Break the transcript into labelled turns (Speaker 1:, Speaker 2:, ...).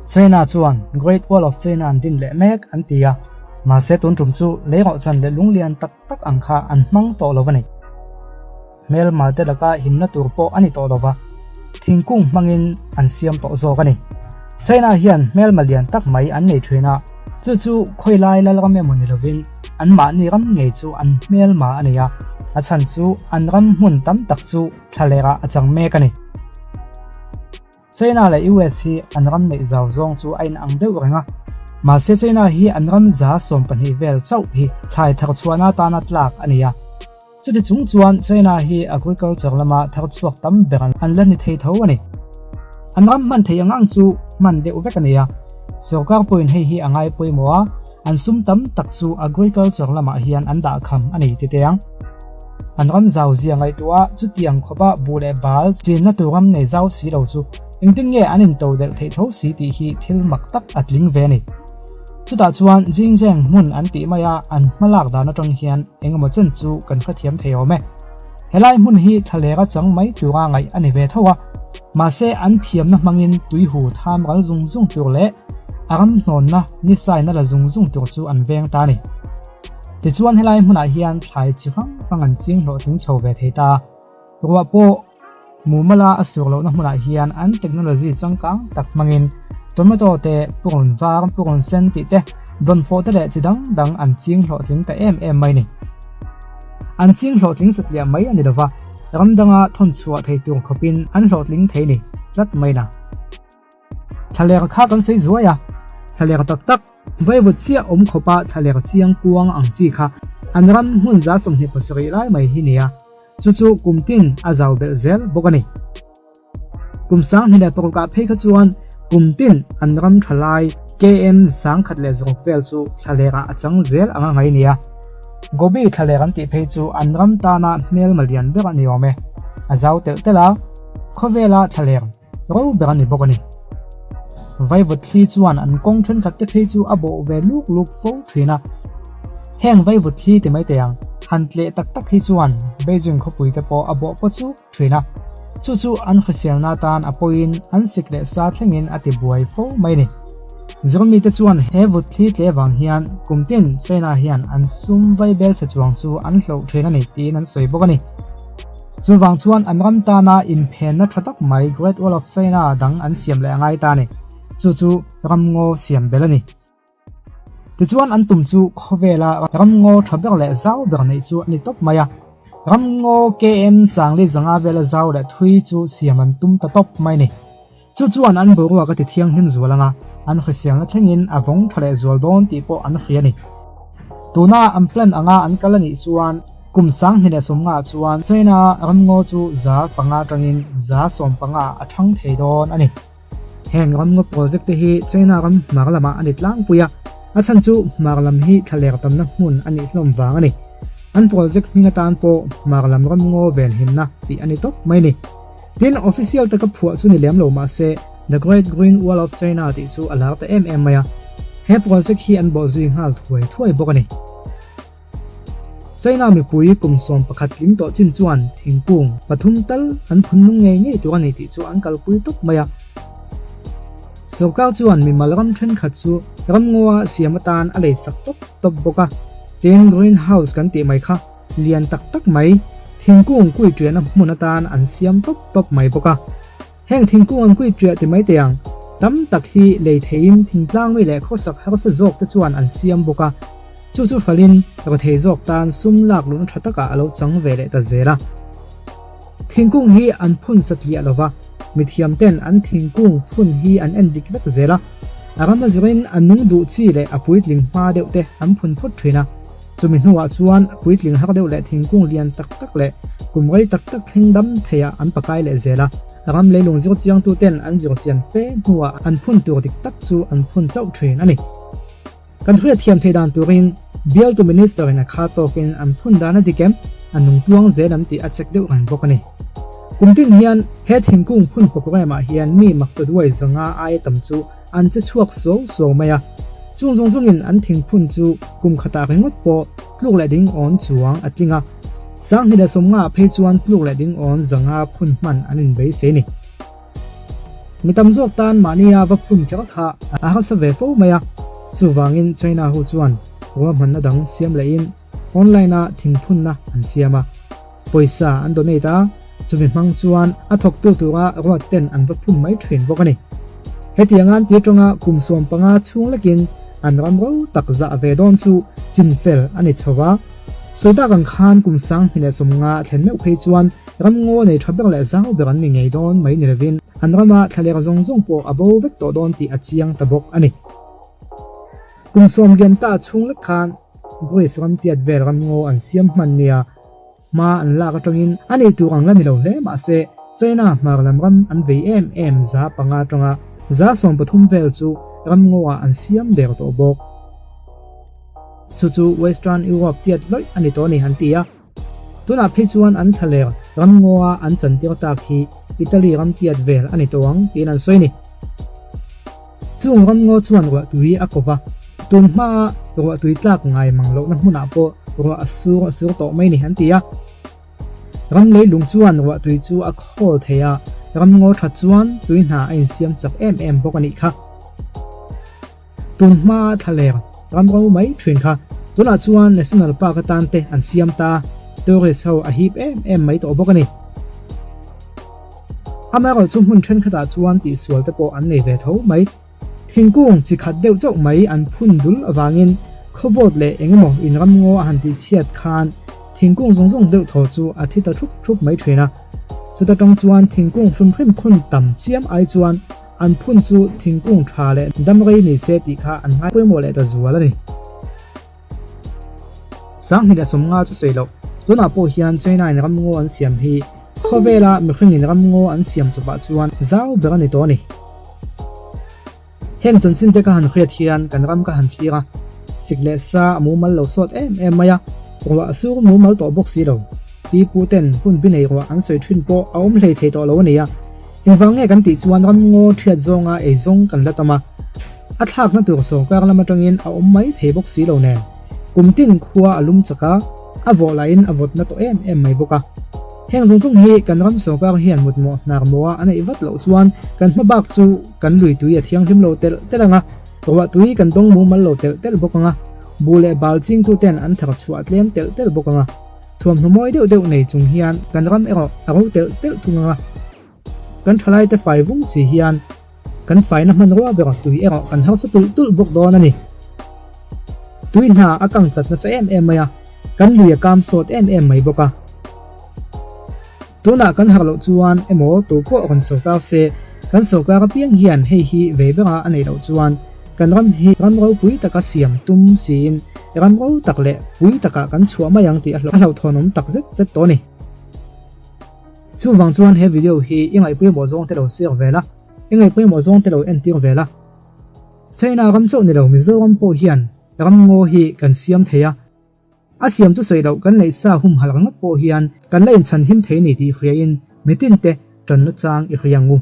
Speaker 1: China chuan Great Wall of China an din leh mek an ti a, mahse tun tum chu leirawhchan leh lunglian tak tak ang kha an hmang tawh lo a ni. Hmelma te laka himna tur pawh a ni tawh lo va, thingkung hmangin an siam tawh zawk a ni. China hian hmelma lian tak mai an nei thin a, chu chu khawilai lalram emaw ni lovin anmahni ram ngei chu an hmelma a ni a, a chhan chu an ram hmun tam tak chu thlalerah a chang mek a ni. China leh US hi an ram neih zau zawng chu a inang deuh reng a, mahse China hi an ram 12% vel chauh hi thlai thar chhuahna atana tlak a ni a. Chuti chung chuan China hi agriculture lama thar chhuak tam ber an la ni thei tho a ni. An ram hman thei ang ang chu hman deuh vek a ni a, sorkar pawhin hei hi a ngai pawimawh a, an sum tam tak chu agriculture lamah hian an dahkham a ni ti teh ang. An ram zau zia ngaihtuah a, chutiang khawpa buh leh bal chinna tur ram nei zau si lo chu engtin nge an intodelh theih tho si tih hi thil mak tak a tling ve a ni. Chutah chuan Xinjiang hmun an tih maia an hmalak dan atang hian engemaw chen chu kan hrethiam thei awm e. Helai hmun hi thlalera chang mai tura ngaih a ni ve tho a, mahse an thiamna hmangin tuihu tham ral zung zung tur leh a ram hnawnna ni saina la zung zung tur chu an veng ta a ni. Tichuan helai hmunah hian thlai chi hrang hrang an ching hlawhtling chho ve thei ta. Ruah pawh mumala a sur lohna hmunah hian an technology changkang tak hmangin tomato te, purun var, purun sen tih te, dawnfawh te leh chi dang dang an ching hlawhtling ta em em mai ni. An ching hlawhtling satliah mai a ni lova, ram danga thawn chhuah thei tur khawpin an hlawhtling thei ni tlat mai na. Thlaler kha kan sawi zuai a, thlaler tak tak, vaivut chiah awm khawpa thlaler chiang kuang ang chi kha an ram hmun 27 lai mai hi nia, chu chu kum tin a zau belh zel bawk a ni. Kum 2006 ah phei kha chuan kum tin an ram tha lai KM 106 vel chu thlaler ah a chang zel ang a ngai nia. Gobi thlaler an tih phei chu an ram tana hmelma lian ber a ni awm e, a zau telh telh a, khawvela thlaler Ro ber a ni bawk a ni. Vaivut thli chuan an kawng thenkhat te phei chu a bawh ve luk luk fo thin a. Heng vaivut thli ti mai teh ang, han tleh tak tak hi chuan Beijing khawpui te pawh a bawh paw chuk thin a. Chu chu an hriselna atan a pawiin an sik leh sa thlengin a ti buai fo mai a ni. Zirmi te chuan he vut thli tleh vang hian kum tin China hian an sum vaibel chhe chuang chu an hloh thin a ni tiin an sawi bawk a ni. Chuvang chuan an ram tana inphenna tha tak mai Great Wall of China dang an siam leh a ngai ta a ni. Chu chu ramngaw siam belh a ni. Tichuan an tum chu khawvela ramngaw tha ber leh zau ber neih chu a ni tawp mai a. Ramngaw KM 500 vela zau leh thui chu siam an tum ta tawp mai a ni. Chu chuan an boruak a ti thianghlim zual ang a, an hriselna thlengin a vawng tha leh zual dawn tih pawh an hria a ni. Tuna an plan anga an kal a nih chuan kum 2050 ah chuan China ramngaw chu 5% atangin 15% a thang thei dawn a ni. Heng ramngaw project te hi China ram hmar lamah a ni tlangpui a, a chhan chu hmar lam hi thlaler tamna hmun a nih hlawm vang a ni. An project hming atan pawh hmar lam ramngaw venhimna tih a ni tawp mai a ni. Tin, official taka phuah chu ni lem lo mah se, The Great Green Wall of China tih chu a lar ta em em mai a, he project hi an bawh zui nghal thuai thuai bawk a ni. China mipui kum 11 tling tawh chin chuan thingkung pathum tal an phun nung ngei ngei tur a ni tih chu an kalpui tawp mai a. Sorkar chuan mimal ram thenkhat chu ramngawa siam atan a lei sak tawp tawp bawk a, tin green house kan tih mai kha lian tak tak mai, thingkung kui ṭiahna hmun atan an siam tawp tawp mai bawk a. Heng thingkung an kui ṭiah ti mai teh ang, tam tak hi lei theiin thingtlang mi leh khawsak harsa zawk te chuan an siam bawk a, chu chu hralhin rethei zawk tan sum lak luhna ṭha takah a lo chang ve leh ta zel a. Thingkung hi an phun satliah lo va, mithiam ten an thingkung phun hi an en dik vek zel a, a ram a zirin a nung duh chi leh a puitling hma deuh te an phun phawt ṭhin a. Chumi hnuah chuan puitling har deuh leh thingkung lian tak tak leh kum rei tak tak thleng dam theiah an pakai leh zel a. Ram leilung zir chiangtuten an zir chian fe hnuah an phun tur dik tak chu an phun chauh thin a ni. Kan hriat thiam theih dan turin bialtu Minister in a kha tawkin an phun dan a dik em, a nung tluang zel am tih a check deuh reng bawk a ni. Kum tin hian he thingkung phun programme ah hian mi maktaduai 500 aia tam chu an che chhuak suau suau mai a, chung zawng zawngin an thingphun chu kum khatah ringawt pawh tluk leh ding awn chuang a tling a, 2050 phei chuan tluk leh ding awn 500 phun hman an inbeisei a ni. Mi tam zawk tan mahnia va phun kher kha a harsa ve fo mai a, chuvangin China ho chuan ruahmanna dang siam lehin online-a thingphunna an siam a, pawisa an donate a, chumi hmang chuan a thawktu tura ruat ten an va phun mai thin bawk a ni. Hetiang an ti atanga kum 15 chhung lekin an ram ro tak zah ve dawn chu chinfel a ni chho va. Sawi tak ang khan kum 2050 a thlen meuh phei chuan ram ngaw nei tha ber leh zau ber an ni ngei dawn mai ni lovin an rama thlaler zawng zawng pawh a bo vek tawh dawn tih a chiang ta bawk a ni. Kum sawm lian ta chhung lek khan Greece ram tiat vel ram ngaw an siam hman nia hma an lak atangin a nei tur ang la ni lo hle mahse China hmar lam ram an vei em em 5% atanga 13% vel chu ram ngaw-ah an siam der tawh bawk. Chu chu Western Europe tiat lawih a ni tawh a ni an ti a. Tunah phei chuan an thlaler ram ngaw-a an chantir tak hi Italy ram tiat vel a ni tawh ang tiin an sawi a ni. Chung ram ngaw chuan ruahtui a ko va, tun hmaa ruahtui tlak ngai mang lohna hmunah pawh ruah a sur a sur tawh mai ni an ti a. Ram leilung chuan ruahtui chu a khawl thei a, ram ngaw tha chuan tui hna a insiam chak em em bawk a nih kha. Tun hmaa thlaler ram ro mai thin kha tunah chuan National Park atan te an siam ta, tourist ho a hip em em mai tawh bawk a ni. Amaherawhchu hmun thenkhatah chuan tihsual te pawh an nei ve tho mai. Thingkung chi khat deuh chauh mai an phun dul avangin khawvawt leh eng emaw in ram ngaw a han tihchhiat khan thingkung zawng zawng deuh thaw chu a thi ta thup thup mai thin a. Chuta tang chuan thingkung hrim hrim phun tam chiam ai chuan An phun chu thingkung tha leh dam rei ni se tih kha an ngai pawimawh leh ta zual a ni. 2050 chu sawi loh, tunah pawh hian China-in ramngaw an siam hi khawvela mihringin ramngaw an siam chawpah chuan zau ber a ni tawh a ni. Heng chanchin te ka han hriat hian kan ram ka han thlir a, sik leh sa a mumal lo sawt em em mai a, ruah a sur mumal tawh bawk si lo. Pi pu ten hun bi nei ruah an sawi thin pawh a awm hlei thei tawh lo a ni a. Engvang nge kan tih chuan ramngaw thiat zawnga ei zawng kan la tam a, a thlakna tur sawrkar lam atangin a awm mai thei bawk si lo nen. Kum tin khua a lum chak a, a vawh lahin a vawtna tawh em em mai bawk a. Heng zawng zawng hi kan ram sawrkar hian mutmawh hnar mawha a neih vat loh chuan kan hma bak chu kan lui tui a thianghlim lo telh telh ang a, ruah tui kan dawng mumal lo telh telh bawk ang a, buh leh bal chingtuten an thar chhuah tlem telh telh bawk ang a. Thuamhnaw mawi deuh deuh nei chung hian kan ram erawh a ro telh telh thung ang a. Kan thalaite fai vung si hian kan faina hmanrua ber tui erawh kan harsa tulh tulh bawk dawn a ni. Tui hna a kang chat nasa em em mai a, kan lui a kam sawt em em mai bawk a. Tunah kan harh loh chuan emaw tu pawh rawn sawrkar se, kan sawrkar apiang hian hei hi ve bera a neih loh chuan kan ram hi ram ropui taka siam tum siin ram ro tak leh pui takah kan chhuah mai ang tih a hlauhthawnawm tak zet zet tawh a ni. Chuvang chuan he video hi i ngaihpawimawh zawng te lo share ve la, i ngaihpawimawh zawng te lo entir ve la. China ram chauh ni lo Mizoram pawh hian ram ngaw hi kan siam thei a. A siam chu sawi loh kan neih sa humhalh ringawt pawh hian kan la inchhan him thei ni tih hriain mitin te tanna chang i hria ang u.